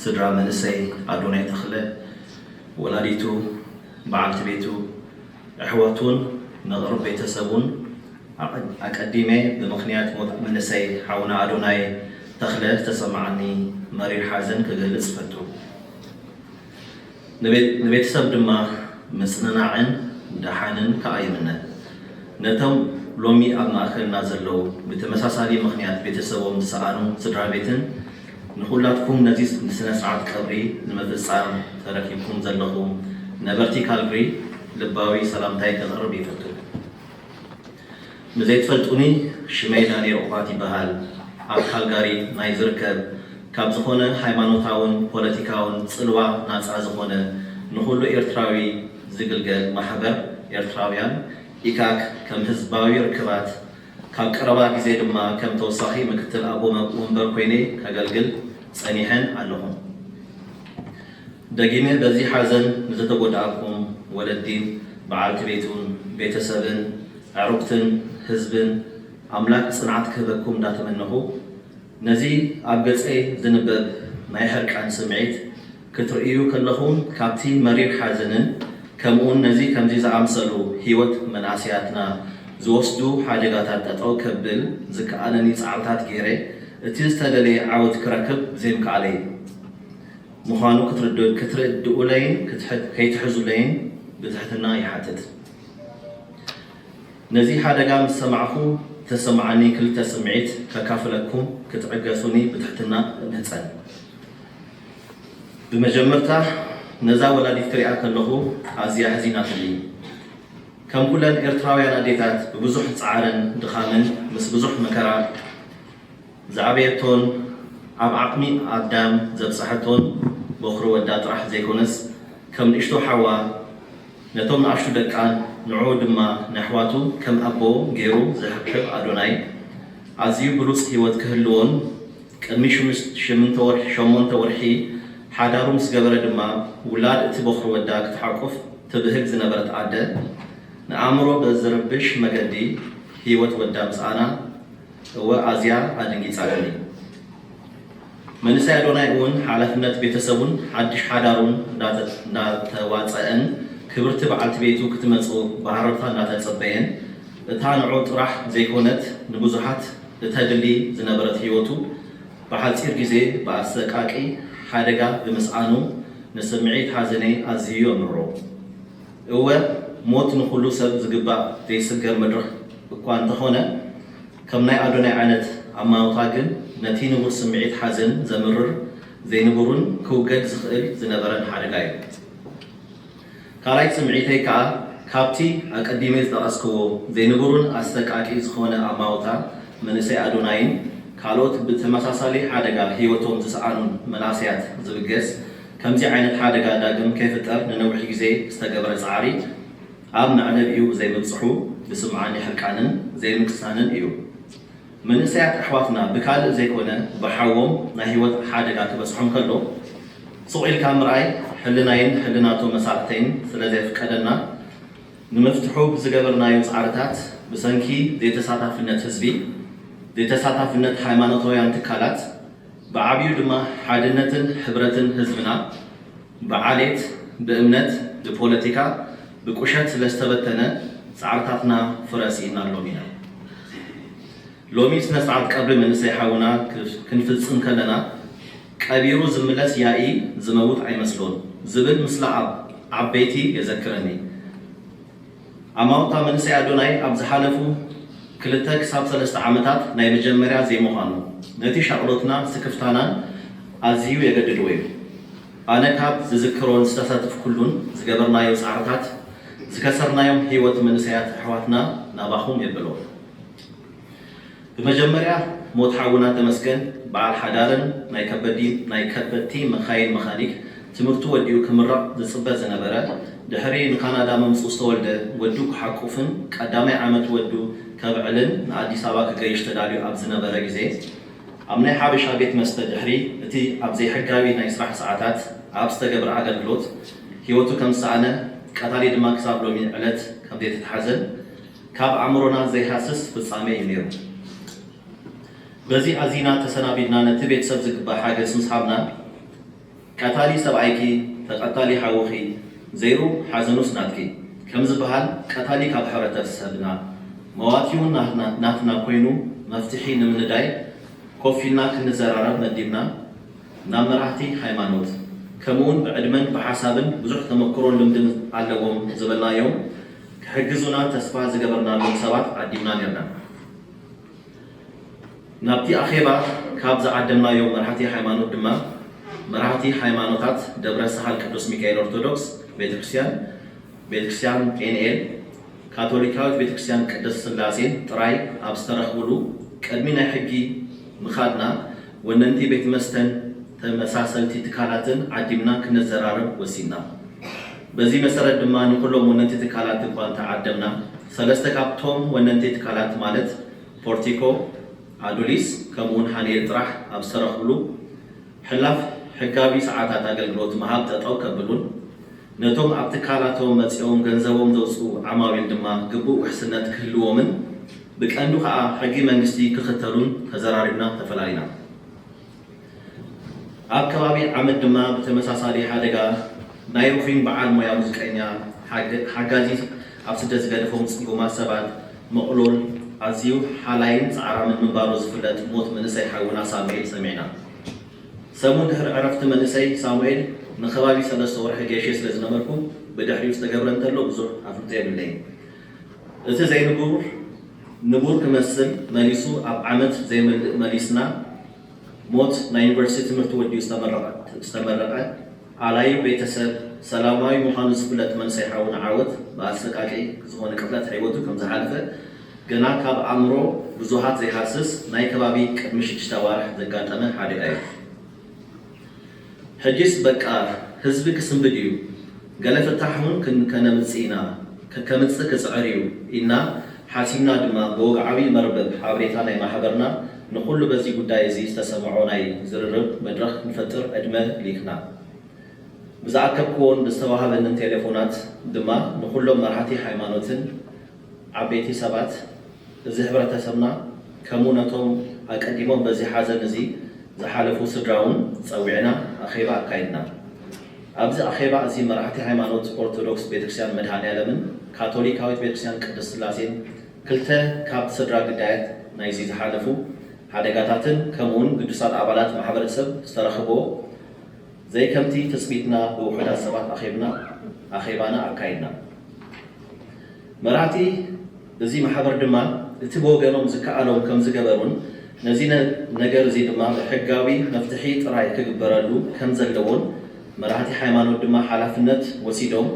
ስድራ መንእሰይ ኣዶናይ ተኽለ፣ ወላዲቱ፣ በዓልቲ ቤቱ፣ ኣሕዋቱን መቕርብ ቤተሰቡን ኣቐ-፣ ኣቀዲመ ብምኽንያት ሞት መንእሰይ ሓውና ኣዶናይ ተኽለ ዝተሰማዓኒ መሪር ሓዘን ክገልጽ እፈቱ። ንቤት-፣ ንቤተሰብ ድማ ምጽንናዕን ደሓንን ከኣ ይምነ። ነቶም ሎሚ ኣብ ማእከልና ዘለዉ ብተመሳሳሊ ምኽንያት ቤተሰቦም ዝሰኣኑ ስድራ ቤትን ንኹላትኩም ነዚ ስነ ስርዓት ቀብሪ ንምፍጻም ተረኪብኩም ዘለኹም ነበርቲ ካልግሪ ልባዊ ሰላምታይ ከቕርብ ይፈቱ። ንዘይትፈልጡኒ፣ ሽመይ ዳንኤል ዑቕባት ይበሃል። ኣብ ካልጋሪ ናይ ዝርከብ፣ ካብ ዝኾነ ሃይማኖታውን ፖለቲካውን ጽልዋ ናጻ ዝኾነ፣ ንኹሉ ኤርትራዊ ዝግልገል ማሕበር ኤርትራውያን፣ ኢካክ፣ ከም ህዝባዊ ርክባት፣ ካብ ቀረባ ግዜ ድማ ከም ተወሳኺ ምክትል ኣቦ መ-፣ ወንበር ኮይነ ከገልግል ጸኒሐን ኣለኹ። ደጊመ በዚ ሓዘን ንዝተጎዳእኩም ወለዲን በዓልቲ ቤቱን ቤተሰብን ኣዕሩኽትን ህዝብን ኣምላኽ ጽንዓት ክህበኩም እንዳተመነኹ፣ ነዚ ኣብ ገጸይ ዝንበብ ናይ ሕርቃን ስምዒት ክትርእዩ ከለኹም፣ ካብቲ መሪር ሓዘንን ከምኡውን ነዚ ከምዚ ዝኣምሰሉ ህይወት መናእሰያትና ዝወስዱ ሓደጋታት ጠጠው ከብል ዝከኣለኒ ጻዕርታት ገይረ፣ እቲ ዝተደለየ ዓወት ክረክብ ዘይምክኣለይ ምዃኑ ክትርድ-፣ ክትርድኡለይን ክትሕ-፣ ከይትሕዙለይን ብትሕትና ይሓትት። ነዚ ሓደጋ ምስ ሰማዕኹ ተሰማዓኒ ክልተ ስምዒት ከካፍለኩም ክትዕገሱኒ ብትሕትና እምህጸን። ብመጀመርታ፣ ነዛ ወላዲት ክሪኣ ከለኹ ኣዝያ ኣሕዚናትኒ። ከም ኩለን ኤርትራውያን ኣዴታት፣ ብብዙሕ ጻዕርን ድኻምን ምስ ብዙሕ መከራ ዝዓበየቶን ኣብ ዓቕሚ ኣዳም ዘብጽሐቶን ቦኽሪ ወዳ ጥራሕ ዘይኮነስ፣ ከም ንእሽቶ ሓዋ ነቶም ንኣሽቱ ደቃን ንዕኡ ድማ ንኣሕዋቱ ከም ኣቦ ገይሩ ዝሕብሕብ ኣዶናይ፣ ኣዝዩ ብሉጽ ህይወት ክህልዎን፣ ቅድሚ ሽሙስ-፣ ሽምንተ ወርሒ፣ ሸሞንተ ወርሒ ሓዳሩ ምስ ገበረ ድማ፣ ውላድ እቲ ቦኽሪ ወዳ ክትሓቁፍ ትብህግ ዝነበረት ኣደ፣ ንኣእምሮ ብዝርብሽ መገዲ ህይወት ወዳ ምስኣና፣ እወ፣ ኣዝያ ኣደንጊጻትኒ። መንእሰይ ኣዶናይ እውን ሓላፍነት ቤተሰቡን ሓድሽ ሓዳሩን እንዳተ-፣ እንዳተዋጸአን፣ ክብርቲ በዓልቲ ቤቱ ክትመጽእ ብሃረርታ እንዳተጸበየን፣ እታ ንዑ ጥራሕ ዘይኮነት ንብዙሓት እተድሊ ዝነበረት ህይወቱ ብሓጺር ግዜ ብኣሰቃቂ ሓደጋ ብምስኣኑ፣ ንስምዒት ሓዘነይ ኣዝዩ የምርሮ። እወ፣ ሞት ንኹሉ ሰብ ዝግባእ ዘይስገር መድረኽ እኳ እንተኾነ፣ ከም ናይ ኣዶናይ ዓይነት ኣማውታ ግን ነቲ ንቡር ስምዒት ሓዘን ዘምርር፣ ዘይንቡርን ክውገድ ዝኽእል ዝነበረን ሓደጋ እዩ። ካልኣይ ስምዒተይ ከኣ፣ ካብቲ ኣቀዲመ ዝጠቐስክዎ ዘይንቡርን ኣሰቃቂ ዝኾነ ኣማውታ መንእሰይ ኣዶናይን ካልኦት ብተመሳሳሊ ሓደጋ ህይወቶም ዝሰኣኑን መናእሰያት ዝብገስ፣ ከምዚ ዓይነት ሓደጋ ዳግም ከይፍጠር ንነዊሕ ግዜ ዝተገብረ ጻዕሪ፣ ኣብ መዕለቢኡ ብዘይምብጽሑ ዝስምዓኒ ሕርቃንን ዘይምቅሳንን እዩ። መንእሰያት ኣሕዋትና ብካልእ ዘይኮነ ብሓዎም ናይ ህይወት ሓደጋ ክበጽሖም ከሎ፣ ሱቕ ኢልካ ምርኣይ ሕልናይን ሕልናቶ መሳርሕተይን ስለ ዘየፍቀደና፣ ንምፍትሑ ብዝገበርናዮ ጻዕርታት፣ ብሰንኪ ዘይተሳታፍነት ህዝቢ፣ ዘይተሳታፍነት ሃይማኖታውያን ትካላት፣ ብዓብዩ ድማ ሓድነትን ሕብረትን ህዝብና፣ ብዓሌት፣ ብእምነት፣ ብፖለቲካ፣ ብቁሸት ስለ ዝተበተነ፣ ጻዕርታትና ፍረ ስኢንናሎም ኢና። ሎሚ ስነ ስርዓት ቀብሪ መንእሰይ ሓውና ክፍ-፣ ክንፍጽም ከለና፣ ቀቢሩ ዝምለስ ያኢ ዝመውት ኣይመስሎን ዝብል ምስላ ኣብ ዓበይቲ የዘክረኒ። ኣማውታ መንእሰይ ኣዶናይ ኣብ ዝሓለፉ ክልተ ክሳብ ሰለስተ ዓመታት ናይ መጀመርያ ዘይምዃኑ፣ ነቲ ሻቕሎትና ስክፍታናን ኣዝዩ የገድድዎ እዩ። ኣነ ካብ ዝዝክሮን ዝተሳተፍኩሉን ዝገበርናዮ ጻዕርታት፣ ዝከሰርናዮም ህይወት መንእሰያት ኣሕዋትና ናባኹም የብሎ። ብመጀመርያ፣ ሞት ሓውና ተመስገን፣ በዓል ሓዳርን ናይ ከበዲ-፣ ናይ ከበድቲ መኻይን መኻኒክ ትምህርቱ ወዲኡ ክምረቕ ዝጽበ ዝነበረ፣ ድሕሪ ንካናዳ ምምጽኡ ዝተወልደ ወዱ ክሓቁፍን ቀዳማይ ዓመት ወዱ ከብዕልን ንኣዲስ ኣበባ ክገይሽ ተዳልዩ ኣብ ዝነበረ ግዜ፣ ኣብ ናይ ሓበሻ ቤት መስተ ድሕሪ እቲ ኣብ ዘይሕጋዊ ናይ ስራሕ ሰዓታት ኣብ ዝተገብረ ኣገልግሎት ህይወቱ ከም ዝሰኣነ፣ ቀታሊ ድማ ክሳብ ሎሚ ዕለት ከም ዘይተታሕዘን ካብ ኣእምሮና ዘይሃስስ ፍጻሜ እዩ ነይሩ። በዚ ኣዚና ተሰናቢድና ነቲ ቤተሰብ ዝግባእ ሓገዝ ምስ ሃብና፣ ቀታሊ ሰብኣይኪ፣ ተቐታሊ ሓውኺ፣ ዘይሩ ሓዘኑስ ናትኪ ከም ዝበሃል፣ ቀታሊ ካብ ሕብረተሰብና፣ መዋቲውን ናትና ኮይኑ መፍትሒ ንምንዳይ ኮፍ ኢልና ክንዘራረብ መዲብና። ናብ መራሕቲ ሃይማኖት፣ ከምኡውን ብዕድመን ብሓሳብን ብዙሕ ተመክሮን ልምድን ኣለዎም ዝበልናዮም ክሕግዙና ተስፋ ዝገበርናሎም ሰባት ዓዲምና ነርና። ናብቲ ኣኼባ ካብ ዝዓደምናዮም መራሕቲ ሃይማኖት ድማ፣ መራሕቲ ሃይማኖታት ደብረ ሰሃል ቅዱስ ሚካኤል ኦርቶዶክስ ቤተክርስትያን፣ ቤተክርስትያን ቄንኤል፣ ካቶሊካዊት ቤተክርስትያን ቅድስት ስላሴን ጥራይ ኣብ ዝተረኽብሉ፣ ቅድሚ ናይ ሕጊ ምኻድና፣ ወነንቲ ቤት መስተን ተመሳሰልቲ ትካላትን ዓዲምና ክነዘራርብ ወሲንና። በዚ መሰረት ድማ ንኹሎም ወነንቲ ትካላት እኳ እንተዓደምና፣ ሰለስተ ካብቶም ወነንቲ ትካላት ማለት ፖርቲኮ፣ ኣዱሊስ ከምኡውን ሃኒኤል ጥራሕ ኣብ ዝተረኽብሉ፣ ሕላፍ ሕጋዊ ሰዓታት ኣገልግሎት ምሃብ ጠጠው ከብሉን፣ ነቶም ኣብ ትካላቶም መጺኦም ገንዘቦም ዘውጽኡ ዓማዊል ድማ ግቡእ ውሕስነት ክህልዎምን፣ ብቀንዱ ከኣ ሕጊ መንግስቲ ክኽተሉን ተዘራሪብና ተፈላሊና። ኣብ ከባቢ ዓመት ድማ ብተመሳሳሊ ሓደጋ ናይ ሩፊን በዓል ሞያ ሙዚቀኛ፣ ሓገ-፣ ሓጋዚ ኣብ ስደት ዝገደፎም ጽጉማት ሰባት ምቕሉል ኣዝዩ ሓላይን ጻዕራምን ምንባሩ ዝፍለጥ ሞት መንእሰይ ሓውና ሳሙኤል ሰሚዕና። ሰሙን ድሕሪ ዕረፍቲ መንእሰይ ሳሙኤል ንከባቢ ሰለስተ ወርሒ ገይሸ ስለ ዝነበርኩ ብድሕሪኡ ዝተገብረ እንተሎ ብዙሕ ኣፍልጦ የብለይን። እቲ ዘይንቡር ንቡር ክመስል መሊሱ ኣብ ዓመት ዘይመልእ መሊስና ሞት ናይ ዩኒቨርሲቲ ትምህርቲ ወዲኡ ዝተመረቐ ዝተመረቐ ኣላዩ ቤተሰብ ሰላማዊ ምዃኑ ዝፍለጥ መንእሰይ ሓውና ዓወት ብኣሰቃቂ ዝኾነ ቅትለት ህይወቱ ከም ዝሓለፈ ገና ካብ ኣእምሮ ብዙሃት ዘይሃስስ ናይ ከባቢ ቅድሚ ሽዱሽተ ኣዋርሕ ዘጋጠመ ሓደጋ እዩ። ሕጂስ በቃ ህዝቢ ክስንብድ እዩ፣ ገለ ፍታሕ እውን ክን-፣ ከነምጽእ ኢና፣ ከ-፣ ከምጽእ ክጽዕር እዩ ኢልና ሓሲብና ድማ ብወግዓዊ መርበብ ሓበሬታ ናይ ማሕበርና ንኹሉ በዚ ጉዳይ እዚ ዝተሰምዖ ናይ ዝርርብ መድረኽ ክንፈጥር ዕድመ ልኢኽና። ብዝኣከብክዎን ብዝተዋህበንን ቴሌፎናት ድማ ንኹሎም መራሕቲ ሃይማኖትን ዓበይቲ ሰባት እዚ ሕብረተሰብና ከምኡ ነቶም ኣቀዲሞም በዚ ሓዘን እዚ ዝሓለፉ ስድራ እውን ጸዊዕና ኣኼባ ኣካይድና። ኣብዚ ኣኼባ እዚ መራሕቲ ሃይማኖት ኦርቶዶክስ ቤተክርስትያን መድኃኔዓለምን ካቶሊካዊት ቤተክርስትያን ቅድስት ስላሴን ክልተ ካብ ስድራ ግዳያት ናይዚ ዝሓለፉ ሓደጋታትን ከምኡውን ግዱሳት ኣባላት ማሕበረሰብ ዝተረኽቦ ዘይከምቲ ትጽቢትና ብውሑዳት ሰባት ኣኼብና ኣኼባና ኣካይድና። መራሕቲ እዚ ማሕበር ድማ እቲ ብወገኖም ዝከኣሎም ከም ዝገበሩን ነዚ ነ-፣ ነገር እዚ ድማ ብሕጋዊ መፍትሒ ጥራይ ክግበረሉ ከም ዘለዎን መራሕቲ ሃይማኖት ድማ ሓላፍነት ወሲዶም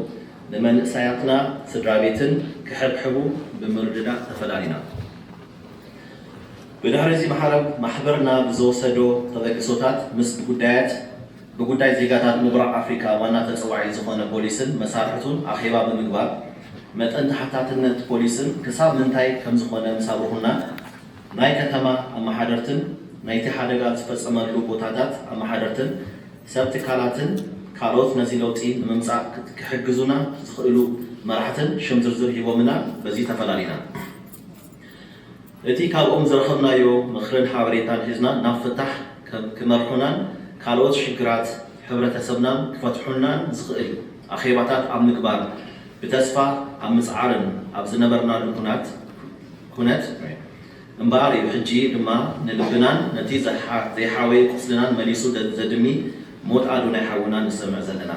ንመንእሰያትና ስድራ ቤትን ክሕብሕቡ ብምርድዳእ ተፈላሊና። ብድሕሪ እዚ ማሕረ-፣ ማሕበርና ብዝወሰዶ ተበግሶታት ምስ ብጉዳያት ብጉዳይ ዜጋታት ምብራቕ ኣፍሪካ ዋና ተፀዋዒ ዝኾነ ፖሊስን መሳርሕቱን ኣኼባ ብምግባር መጠን ተሓታትነት ፖሊስን ክሳብ ምንታይ ከምዝኾነ ምስ ኣብርሁና ናይ ከተማ ኣመሓደርትን ናይቲ ሓደጋ ዝፈፀመሉ ቦታታት ኣመሓደርትን ሰብ ትካላትን ካልኦት ነዚ ለውጢ ንምምፃእ ክሕግዙና ዝኽእሉ መራሕትን ሽም ዝርዝር ሂቦምና በዚ ተፈላሊና። እቲ ካብኦም ዝረኸብናዮ ምኽርን ሓበሬታን ሒዝና ናብ ፍታሕ ከም-፣ ክመርሑናን ካልኦት ሽግራት ሕብረተሰብናን ክፈትሑልናን ዝኽእል ኣኼባታት ኣብ ምግባር ብተስፋ ኣብ ምጽዓርን ኣብ ዝነበርናሉ ኩናት-፣ ኩነት እምበኣር እዩ ሕጂ ድማ ንልብናን ነቲ ዘሓ-፣ ዘይሓወየ ቁስልናን መሊሱ ዘ-፣ ዘድሚ ሞት ኣዱ ናይ ሓውና ንሰምዕ ዘለና።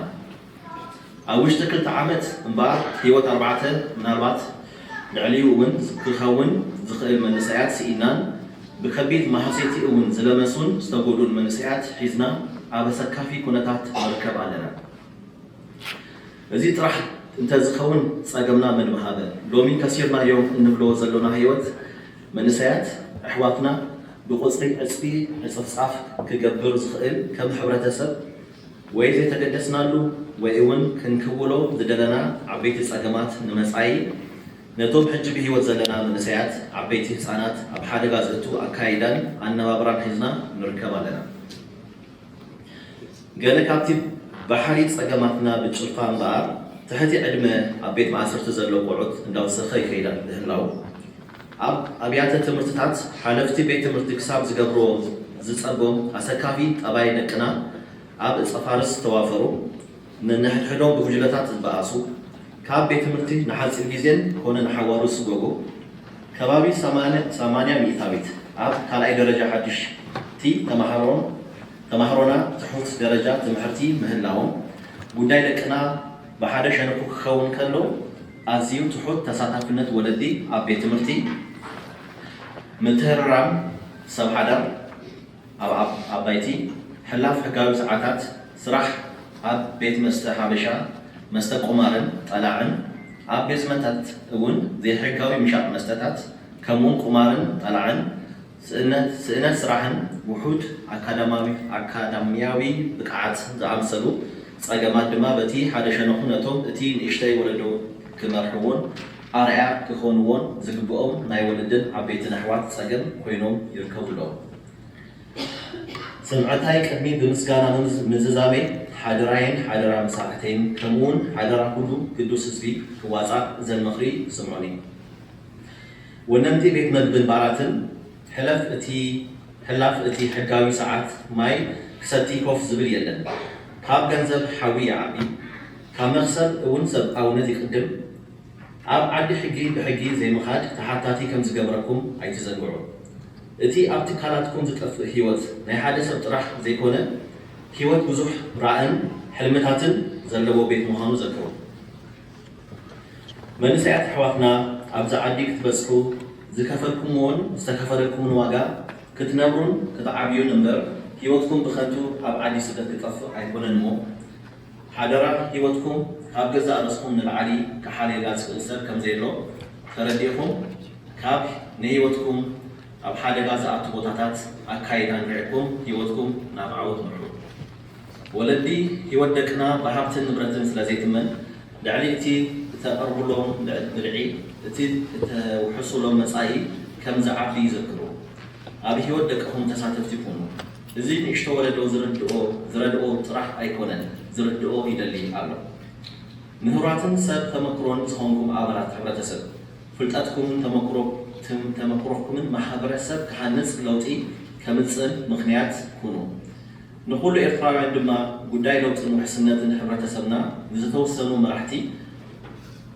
ኣብ ውሽጢ ክልተ ዓመት እምበኣር ህይወት ኣርባዕተ ምናልባት ልዕሊኡ እውን ክኸውን ዝኽእል መንእሰያት ስኢናን ብከቢድ ማህሰይቲ እውን ዝለመሱን ዝተጎድኡን መንእሰያት ሒዝና ኣብ ኣሰካፊ ኩነታት ንርከብ ኣለና። እዚ ጥራሕ እንተዝኸውን ጸገምና መን ምሃበ። ሎሚ ከሲርናዮም እንብሎ ዘሎና ህይወት መንእሰያት ኣሕዋትና ብቁጽሪ ዕጽፊ ዕጽፍጻፍ ክገብር ዝኽእል ከም ሕብረተሰብ ወይ ዘይተገደስናሉ ወይ እውን ክንክውሎ ዝደለና ዓበይቲ ጸገማት ንመጻኢ ነቶም ሕጂ ብህይወት ዘለና መንእሰያት ዓበይቲ ህጻናት ኣብ ሓደጋ ዘእቱ ኣካይዳን ኣነባብራን ሒዝና ንርከብ ኣለና። ገለ ካብቲ ባሕሪ ጸገማትና ብጭልፋ እምበኣር ትሕቲ ዕድመ ኣብ ቤት ማእሰርቲ ዘለዉ ቆልዑት እንዳወሰኸ ይኸይዳ ምህላው ኣብ ኣብያተ ትምህርትታት ሓለፍቲ ቤት ትምህርቲ ክሳብ ዝገብርዎ ዝጸጎም ኣሰካፊ ጠባይ ደቅና ኣብ እጸ ፋርስ ዝተዋፈሩ፣ ነንሕድሕዶም ብጉጅለታት ዝበኣሱ፣ ካብ ቤት ትምህርቲ ንሓጺር ግዜን ኮነ ንሓዋሩ ዝስጎጉ፣ ከባቢ ሰማንያ ሚእታዊት ኣብ ካልኣይ ደረጃ ሓድሽቲ ተማሃሮን ተማሃሮና ትሑት ደረጃ ትምህርቲ ምህላዎም፣ ጉዳይ ደቅና ብሓደ ሸነኹ ክኸውን ከሎ፣ ኣዝዩ ትሑት ተሳታፍነት ወለዲ ኣብ ቤት ትምህርቲ፣ ምትህርራም ሰብ ሓዳር ኣብ ኣብ ኣባይቲ፣ ሕላፍ ሕጋዊ ሰዓታት ስራሕ ኣብ ቤት መስተ ሓበሻ፣ መስተ ቁማርን ጠላዕን፣ ኣብ ቤዝመንታት እውን ዘይሕጋዊ ምሻጥ መስተታት ከምኡውን ቁማርን ጠላዕን፣ ስእነት ስእነት ስራሕን ውሑድ ኣካዳማዊ ኣካዳሚያዊ ብቕዓት ዝኣመሰሉ ጸገማት ድማ በቲ ሓደ ሸነኹ ነቶም እቲ ንእሽተይ ወለዶ ክመርሕዎን ኣርኣያ ክኾንዎን ዝግብኦም ናይ ወለድን ዓበይትን ኣሕዋት ጸገም ኮይኖም ይርከቡ ኣለዉ። ስምዕታይ ቅድሚ ብምስጋና ምዝ- ምዝዛመይ ሓደራይን ሓደራ መሳርሕተይን ከምኡውን ሓደራ ኩሉ ግዱስ ህዝቢ ክዋጻእ እዘን ምኽሪ ስምዑኒ። ወነንቲ ቤት መግብን ባራትን ሕለፍ እቲ ሕላፍ እቲ ሕጋዊ ሰዓት ማይ ክሰቲ ኮፍ ዝብል የለን። ካብ ገንዘብ ሓዊ ይዓቢ፣ ካብ መኽሰብ እውን ሰብኣውነት ይቕድም። ኣብ ዓዲ ሕጊ ብሕጊ ዘይምኻድ ተሓታቲ ከም ዝገብረኩም ኣይትዘንግዑ። እቲ ኣብ ትካላትኩም ዝጠፍእ ህይወት ናይ ሓደ ሰብ ጥራሕ ዘይኮነ፣ ህይወት ብዙሕ ራእን ሕልምታትን ዘለዎ ቤት ምዃኑ ዘክሩ። መንእሰያት ኣሕዋትና ኣብዚ ዓዲ ክትበጽሑ ዝከፈልኩምዎን ዝተኸፈለልኩምን ዋጋ ክትነብሩን ክትዓብዩን እምበር ህይወትኩም ብኸንቱ ኣብ ዓዲ ስደት ክጠፍእ ኣይኮነን እሞ ሓደራ ህይወትኩም ካብ ገዛእ ርእስኹም ንላዕሊ ክሓልየላ ዝኽእል ሰብ ከም ዘየሎ ተረዲእኹም ካብ ንህይወትኩም ኣብ ሓደጋ ዝኣቱ ቦታታት ኣካይዳ ንዒቕኩም ህይወትኩም ናብ ዓወት ምርሑ። ወለዲ ህይወት ደቅና ብሃብትን ንብረትን ስለ ዘይትመን ልዕሊ እቲ እተቕርብሎም ብልዒ እቲ እተውሕሱሎም መጻኢ ከም ዝዓቢ ይዘክሩ። ኣብ ህይወት ደቅኹም ተሳተፍቲ ኩኑ። እዚ ንእሽቶ ወለዶ ዝርድኦ ዝረድኦ ጥራሕ ኣይኮነን ዝርድኦ ይደሊ ኣሎ። ምሁራትን ሰብ ተመክሮን ዝኾንኩም ኣባላት ሕብረተሰብ ፍልጠትኩምን ተመክሮኩምን ማሕበረሰብ ክሃንጽ ለውጢ ከምጽእን ምኽንያት ኩኑ። ንኹሉ ኤርትራውያን ድማ ጉዳይ ለውጥን ውሕስነትን ሕብረተሰብና ንዝተወሰኑ መራሕቲ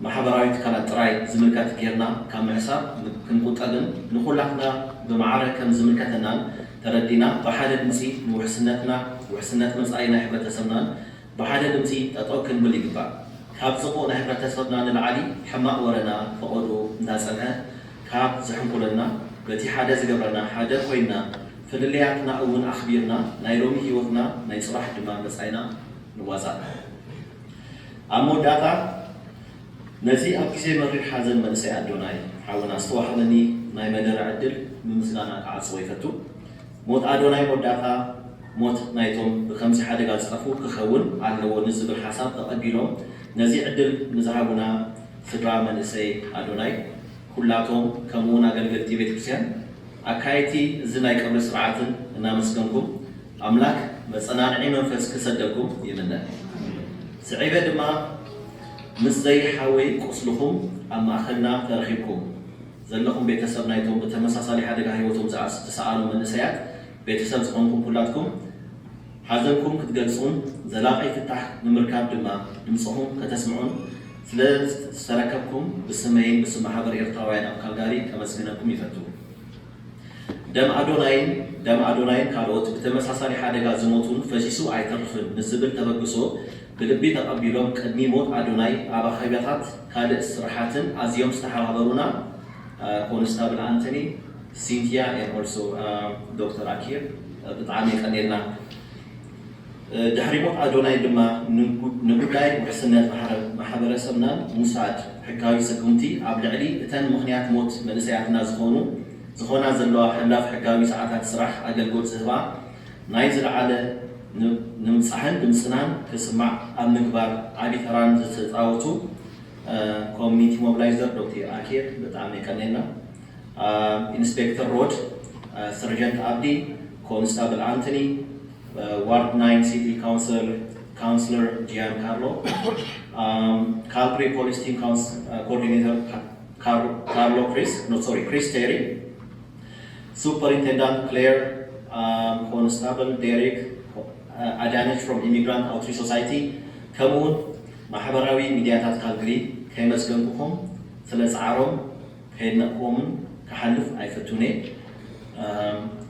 ማሕበራዊ ትካላት ጥራይ ዝምልከት ጌርና ካብ ምሕሳብ ክንቁጠብን ንኹላትና ብማዕረ ከም ዝምልከተናን ተረዲና ብሓደ ድምፂ ንውሕስነትና ውሕስነት መፃኢ ናይ ሕብረተሰብናን ብሓደ ድምፂ ጠጠው ክንብል ይግባእ። ካብ ፅቡቕ ናይ ሕብረተሰብና ንላዕሊ ሕማቕ ወረና ፈቐድኡ እንዳፀንሐ ካብ ዝሕንኩለና በቲ ሓደ ዝገብረና ሓደ ኮይንና ፍልልያትና እውን ኣኽቢርና ናይ ሎሚ ህይወትና ናይ ፅባሕ ድማ መፃኢና ንዋፃእ። ኣብ መወዳእታ ነዚ ኣብ ግዜ መሪር ሓዘን መንእሰይ ኣዶናይ ሓውና ዝተዋህበኒ ናይ መደረ ዕድል ብምስጋና ክዓጽዎ ይፈቱ። ሞት ኣዶናይ መወዳእታ ሞት ናይቶም ብከምዚ ሓደጋ ዝጠፍኡ ክኸውን ኣለዎ ንዝብል ሓሳብ ተቐቢሎም ነዚ ዕድል ንዝሃቡና ስድራ መንእሰይ ኣዶናይ ኩላቶም ከምኡውን ኣገልገልቲ ቤተክርስትያን ኣካየድቲ እዚ ናይ ቀብሪ ስርዓትን እናመስገንኩም ኣምላክ መጸናንዒ መንፈስ ክሰደኩም ይምነ። ስዒበ ድማ ምስ ዘይሓወይ ቁስልኹም ኣብ ማእኸልና ተረኺብኩም ዘለኹም ቤተሰብ ናይቶም ብተመሳሳሊ ሓደጋ ህይወቶም ዝኣስ- ዝሰኣኑ መንእሰያት ቤተሰብ ዝኾንኩም ኩላትኩም ሓዘንኩም ክትገልጹን ዘላቒ ፍታሕ ንምርካብ ድማ ድምፅኹም ከተስምዑን ስለ ዝተረከብኩም ብስመይን ብስም ማሕበር ኤርትራውያን ኣብ ካልጋሪ ከመስግነኩም ይፈቱ። ደም ኣዶናይን ደም ኣዶናይን ካልኦት ብተመሳሳሊ ሓደጋ ዝሞቱን ፈሲሱ ኣይተርፍን ንዝብል ተበግሶ ብልቢ ተቐቢሎም ቅድሚ ሞት ኣዶናይ ኣብ ኣኼባታት ካልእ ስራሓትን ኣዝዮም ዝተሓባበሩና ኮንስታብል ኣንቶኒ፣ ሲንቲያ and also ዶክተር ኣኪር ብጣዕሚ የቀኔልና። ድሕሪ ሞት ኣዶናይ ድማ ንጉዳይ ውሕስነት ማሕበረሰብናን ሙሳድ ሕጋዊ ስጉምቲ ኣብ ልዕሊ እተን ምኽንያት ሞት መንእሰያትና ዝኾኑ ዝኾና ዘለዋ ሕላፍ ሕጋዊ ሰዓታት ስራሕ ኣገልግሎት ዝህባ ናይ ዝለዓለ ንምብፃሕን ድምፅናን ክስማዕ ኣብ ምግባር ዓቢ ተራን ዝተፃወቱ ኮሚኒቲ ሞቢላይዘር ዶክተር ኣኪር ብጣዕሚ የቀኔልና። ኢንስፔክተር ሮድ፣ ሰርጀንት ኣብዲ፣ ኮንስታብል ኣንቶኒ፣ ዋርድ ናይን ሲቲ ካውንስለር ጂያን ካርሎ፣ ካልግሪ ፖሊስ ቲም ኮኦርዲኔተር ካርሎ ክሪስ ኖ ሶሪ ክሪስ ቴሪ፣ ሱፐሪንቴንዳንት ክሌር፣ ኮንስታብል ዴሪክ፣ ኣዳነች from Immigrant Outreach Society ከምኡውን ማሕበራዊ ሚድያታት ካልግሪ ከይመስገንኩኹም ስለ ፃዕሮም ከየድነቕኩዎምን ክሓልፍ ኣይፈቱን እየ።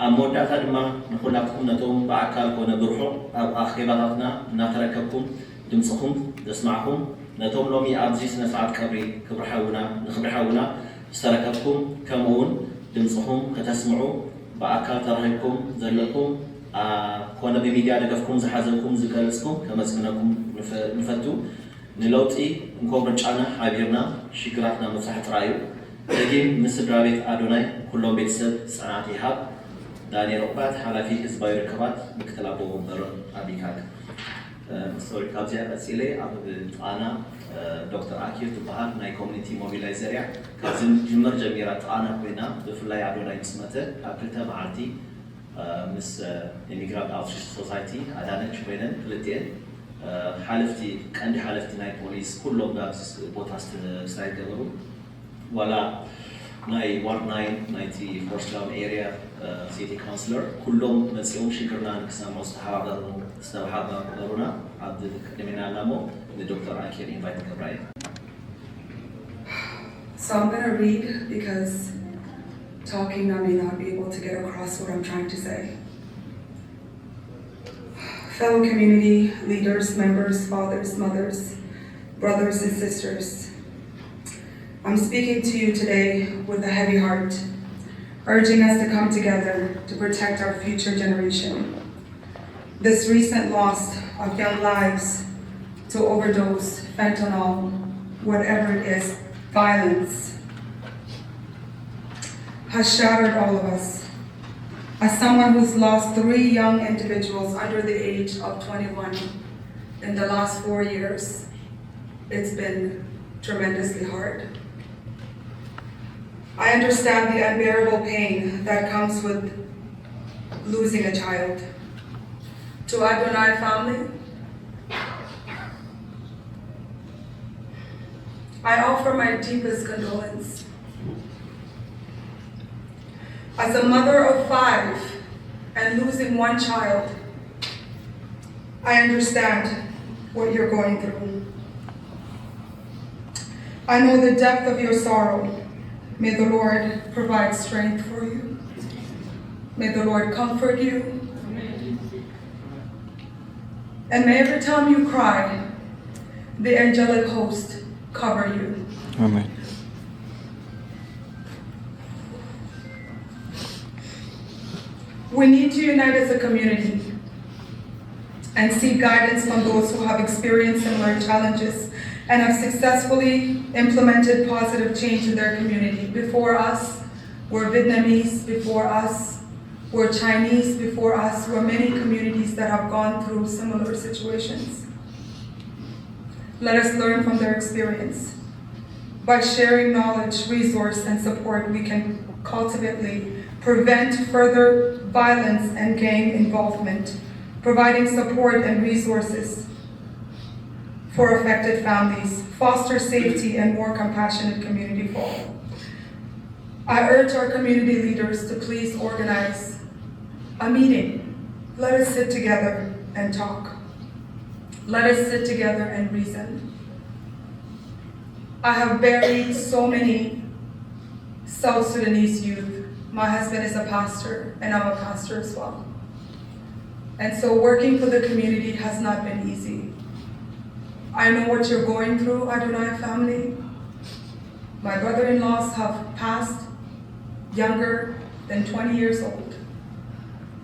ኣብ መወዳእታ ድማ ንኹላትኩም ነቶም ብኣካል ኮነ ብርሑቕ ኣብ ኣኼባታትና እናተረከብኩም ድምፅኹም ዘስማዕኹም ነቶም ሎሚ ኣብዚ ስነ ስርዓት ቀብሪ ክብሪ ሓውና ንክብሪ ሓውና ዝተረከብኩም ከምኡ እውን ድምፅኹም ከተስምዑ ብኣካል ተራኺብኩም ዘለኹም ኮነ ብሚድያ ደገፍኩም ዝሓዘልኩም ዝገለፅኩም ከመስግነኩም ንፈቱ። ንለውጢ እንኮ ምርጫና ሓቢርና ሽግራትና ምፍታሕ ጥራይ እዩ። ደጊም ንስድራ ቤት ኣዶናይ ኩሎም ቤተሰብ ፅንዓት ይሃብ። ዳንኤል ዑቕባት ሓላፊ ህዝባዊ ርክባት ምክትል ኣቦ ወንበሮን ኣቢካክ። ሶሪ ካብዚኣ ቀፂለ ኣብ ጥቓና ዶክተር ኣኪር ትበሃል ናይ ኮሚኒቲ ሞቢላይዘር እያ። ካብ ዝምር ጀሚራ ጥቓና ኮይና ብፍላይ ኣዶናይ ምስ መተ ካብ ክልተ መዓልቲ ምስ ኢሚግራንት ኣውትሪች ሶሳይቲ ኣዳነች ኮይነን ክልቲኤን ሓለፍቲ ቀንዲ ሓለፍቲ ናይ ፖሊስ ኩሎም ኣብዚ ቦታ ስታይ ገበሩ ዋላ ናይ ዋርድ ናይን ናይቲ ፎርስ ዳውን ኤሪያ ሲቲ ካውንስለር ኩሎም መፂኦም ሽግርና ንክሰምዑ ዝተሓባበሩና ኣብ ቅድሜና ኣላ እሞ ንዶክተር ኣኪር ኢንቫይት ገብራ እየ So I'm going to read because talking I may not be able to get across what I'm trying to say. Fellow community leaders, members, fathers, mothers, brothers, and sisters, I'm speaking to you today with a heavy heart, urging us to come together to protect our future generation. This recent loss of young lives to overdose, fentanyl, whatever it is, violence has shattered all of us. As someone who's lost three young individuals under the age of twenty-one in the last four years, it's been tremendously hard. I understand the unbearable pain that comes with losing a child. To Adonai family, I offer my deepest condolence. As a mother of five and losing one child, I understand what you're going through. I know the depth of your sorrow. May the Lord provide strength for you. May the Lord comfort you. And may every time you cry, the angelic host cover you. Amen. We need to unite as a community and seek guidance from those who have experienced similar challenges and have successfully implemented positive change in their community. Before us were Vietnamese, before us were Chinese, before us were many communities that have gone through similar situations. Let us learn from their experience. By sharing knowledge, resource, and support, we can cultivately prevent further violence and gang involvement, providing support and resources for affected families, foster safety and more compassionate community for all. I urge our community leaders to please organize a meeting. Let us sit together and talk. Let us sit together and reason. I have buried so many South Sudanese youth. My husband is a pastor, and I'm a pastor as well. And so working for the community has not been easy. I know what you're going through, Adonai family. My brother in laws have passed younger than twenty years old.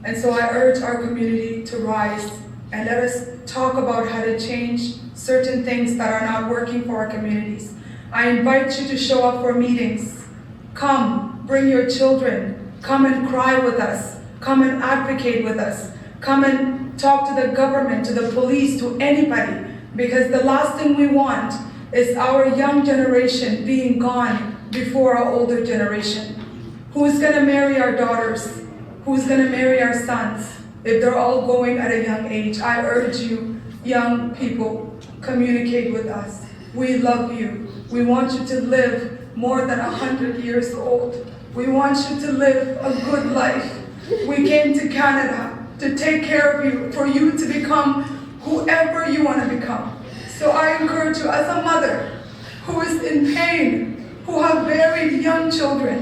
And so I urge our community to rise and let us talk about how to change certain things that are not working for our communities. I invite you to show up for meetings. Come, bring your children. Come and cry with us. Come and advocate with us. Come and talk to the government, to the police, to anybody. Because the last thing we want is our young generation being gone before our older generation. Who's going to marry our daughters? Who's going to marry our sons? If they're all going at a young age, I urge you, young people, communicate with us. We love you. We want you to live more than a hundred years old. We want you to live a good life. We came to Canada to take care of you, for you to become whoever you want to become. So I encourage you, as a mother who is in pain, who have buried young children,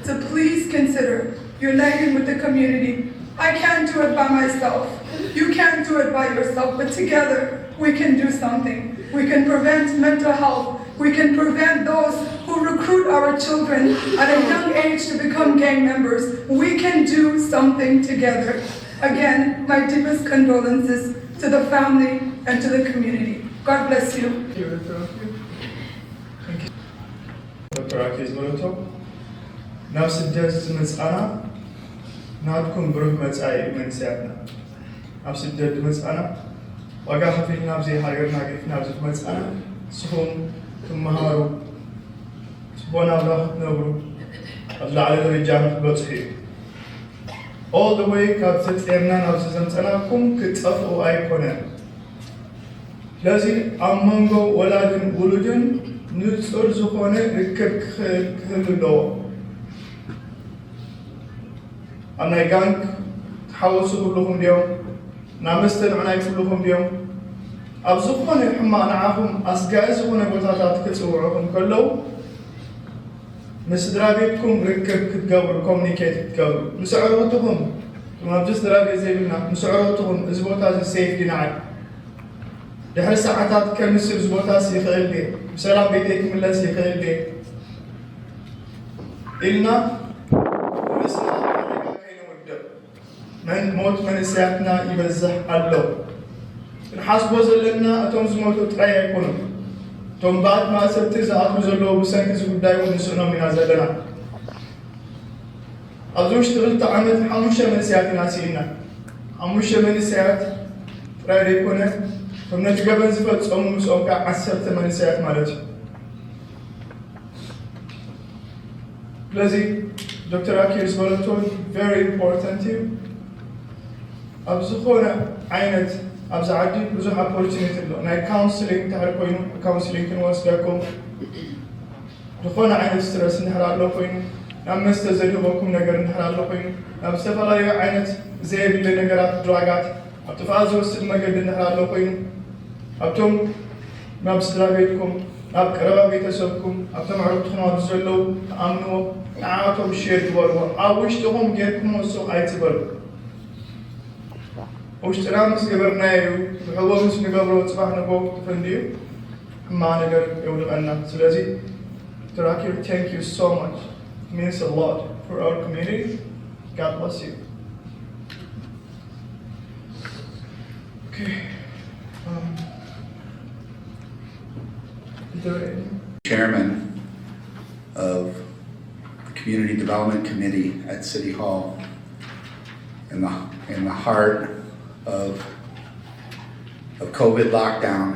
to please consider uniting with the community. I can't do it by myself. You can't do it by yourself, but together we can do something. We can prevent mental health. We can prevent those who recruit our children at a young age to become gang members. We can do something together. Again, my deepest condolences to the family and to the community. God bless you. ዶክተር ኣኪ ዝበለቶ ናብ ስደት ዝመፃና ናትኩም ብሩህ መፃኢ እዩ መንስያትና። ናብ ስደት ዝመፃና ዋጋ ከፊልና ኣብዚ ሃገርና ገፊና ኣብዚ ዝመፃና ንስኹም ትመሃሩ፣ ፅቡቕ ናብራ ክትነብሩ፣ ኣብ ዝለዓለ ደረጃ ንክትበፅሑ እዩ። All the way ካብ ተፀርና ናብዚ ዘምፀናኩም ክትጠፍኡ ኣይኮነን። ስለዚ ኣብ መንጎ ወላድን ውሉድን ንፁር ዝኾነ ርክብ ክህሉ ኣለዎ። ኣብ ናይ ጋንግ ተሓወሱ ክብሉኹም ድዮም? ናብ መስተ ንዕናይ ክብሉኹም ድዮም? ኣብ ዝኾነ ሕማቕ ንዓኹም ኣስጋኢ ዝኾነ ቦታታት ክፅውዑኹም ከለዉ ምስ ስድራ ቤትኩም ርክብ ክትገብሩ፣ ኮሚኒኬት ክትገብሩ፣ ምስ ኣዕሩኽትኹም፣ እቶም ኣብዚ ስድራ ቤት ዘይብልና፣ ምስ ኣዕሩኽትኹም፣ እዚ ቦታ እዚ ሴፍ ድዩ ንዓይ? ድሕሪ ሰዓታት ከምሲ እዚ ቦታስ ይኽእል ድየ? ብሰላም ቤተይ ክምለስ ይኽእል ድየ? ኢልና ርእስና ሓደጋ ከይነውድቕ። መን ሞት መንእሰያትና ይበዝሕ ኣሎ። ክንሓስቦ ዘለና እቶም ዝሞቱ ጥራይ ኣይኮኑን። እቶም ባእት ማእሰርቲ ዝኣትዉ ዘለዉ ብሰንኪ እዚ ጉዳይ እውን ንስእኖም ኢና ዘለና። ኣብዚ ውሽጢ ክልተ ዓመት ሓሙሽተ መንእሰያት ኢና ስኢና። ሓሙሽተ መንእሰያት ጥራይ ዘይኮነ እቶም ነቲ ገበን ዝፈጸሙ ምስኦም ከዓ ዓሰርተ መንእሰያት ማለት እዩ። ስለዚ ዶክተር ኣኪር ዝበለቶ very important እዩ። ኣብ ዝኾነ ዓይነት ኣብዚ ዓዲ ብዙሕ ኦፖርቹኒቲ ኣሎ። ናይ ካውንስሊንግ እንድሕር ኮይኑ ካውንስሊንግ ክንወስደኩም፣ ዝኾነ ዓይነት ስትረስ እንድሕር ኣሎ ኮይኑ፣ ናብ መስተ ዘድህበኩም ነገር እንድሕር ኣሎ ኮይኑ፣ ናብ ዝተፈላለዩ ዓይነት ዘየድሊ ነገራት ድራጋት ኣብ ጥፍኣት ዝወስድ መገዲ እንድሕር ኣሎ ኮይኑ፣ ኣብቶም ናብ ስድራ ቤትኩም፣ ናብ ቀረባ ቤተሰብኩም፣ ኣብቶም ኣዕሩኽትኹም ኣብዚ ዘለዉ ትኣምንዎ ንዓኣቶም ሼር ግበርዎ። ኣብ ውሽጥኹም ጌርኩሞ እሱ ኣይትበሉ። ውሽጥና ምስ ገበርናዮ እዩ ብሕቦ ምስ ንገብሮ ጽባሕ ንጎ ትፈንድዩ ሕማቕ ነገር የውድቐና። ስለዚ ዶክተር ኣኪር, thank you so much. It means a lot for our community. God bless you. Okay. Um, is there any? Chairman of the Community Development Committee at City Hall in the, in the heart of, of COVID lockdown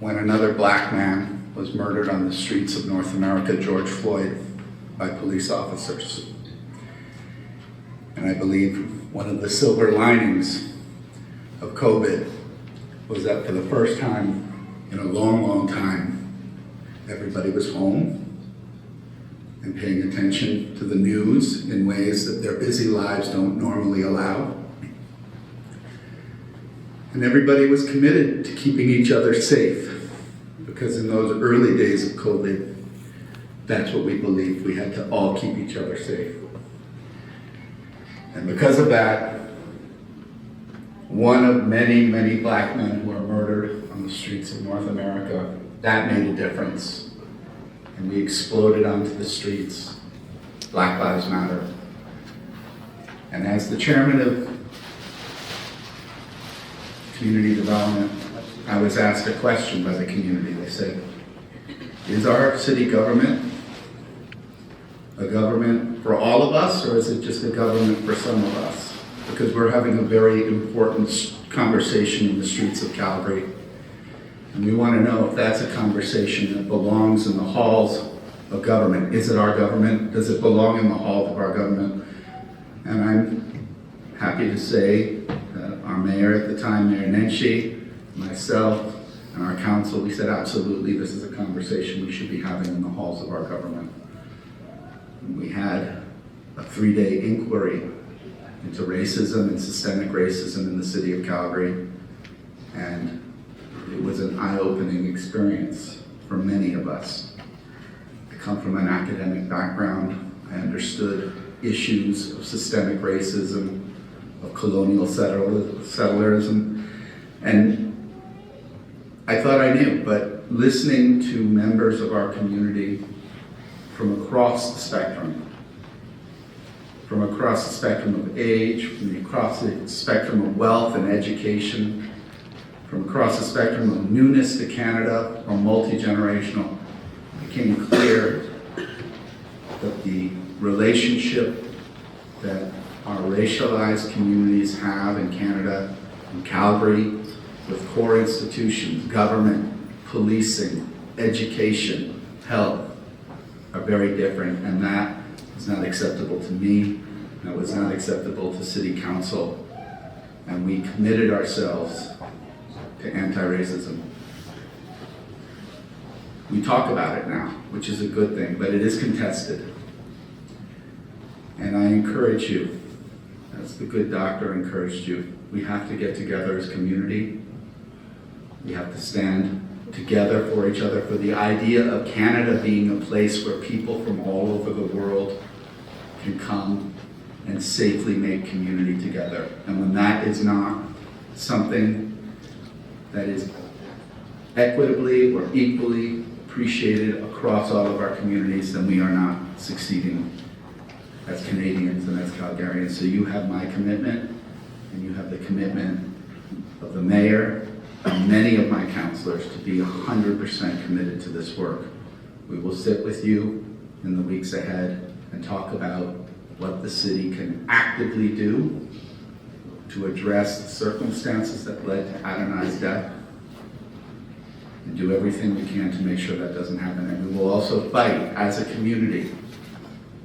when another black man was murdered on the streets of North America, George Floyd, by police officers. And I believe one of the silver linings of COVID was that for the first time in a long, long time, everybody was home and paying attention to the news in ways that their busy lives don't normally allow. And everybody was committed to keeping each other safe, because in those early days of COVID, that's what we believed. We had to all keep each other safe. And because of that, one of many, many black men who were murdered on the streets of North America, that made a difference. And we exploded onto the streets, Black Lives Matter. And as the chairman of community development, I was asked a question by the community. They said, "Is our city government a government for all of us, or is it just a government for some of us?" Because we're having a very important s-, conversation in the streets of Calgary. And we want to know if that's a conversation that belongs in the halls of government. Is it our government? Does it belong in the halls of our government? And I'm happy to say that our mayor at the time, Mayor Nenshi, myself, and our council, we said, "Absolutely, this is a conversation we should be having in the halls of our government." And we had a three-day inquiry into racism and systemic racism in the city of Calgary. And it was an eye-opening experience for many of us. I come from an academic background. I understood issues of systemic racism, of colonial settler- settlerism, and I thought I knew, but listening to members of our community from across the spectrum, from across the spectrum of age, from across the spectrum of wealth and education, from across the spectrum of newness to Canada or multi-generational, it became clear that the relationship that our racialized communities have in Canada, in Calgary, with core institutions, government, policing, education, health, are very different, and that is not acceptable to me. That was not acceptable to City Council, and we committed ourselves to anti-racism. We talk about it now, which is a good thing, but it is contested. And I encourage you, as the good doctor encouraged you, we have to get together as community. We have to stand together for each other, for the idea of Canada being a place where people from all over the world can come and safely make community together. And when that is not something that is equitably or equally appreciated across all of our communities, then we are not succeeding as Canadians and as Calgarians. So you have my commitment, and you have the commitment of the mayor and many of my councilors to be one hundred percent committed to this work. We will sit with you in the weeks ahead and talk about what the city can actively do to address the circumstances that led to Adonai's death and do everything we can to make sure that doesn't happen. And we will also fight as a community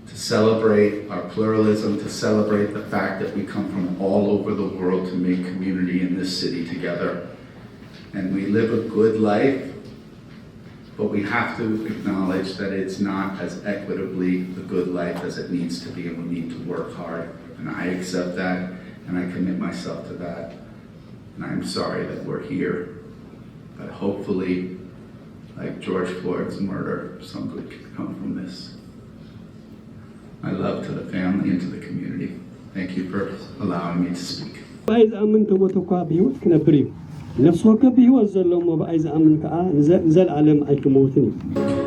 to celebrate our pluralism, to celebrate the fact that we come from all over the world to make community in this city together. And we live a good life, but we have to acknowledge that it's not as equitably a good life as it needs to be, and we need to work hard. And I accept that, and I commit myself to that. And I'm sorry that we're here, but hopefully, like George Floyd's murder, some good can come from this. My love to the family and to the community. Thank you for allowing me to speak. ብኣይ ዝኣምን ተሞተ እኳ ብህይወት ክነብር እዩ። ነፍሲ ወከፍ ብህይወት ዘሎ እሞ ብኣይ ዝኣምን ከኣ ንዘ- ንዘለኣለም ኣይክመውትን እዩ።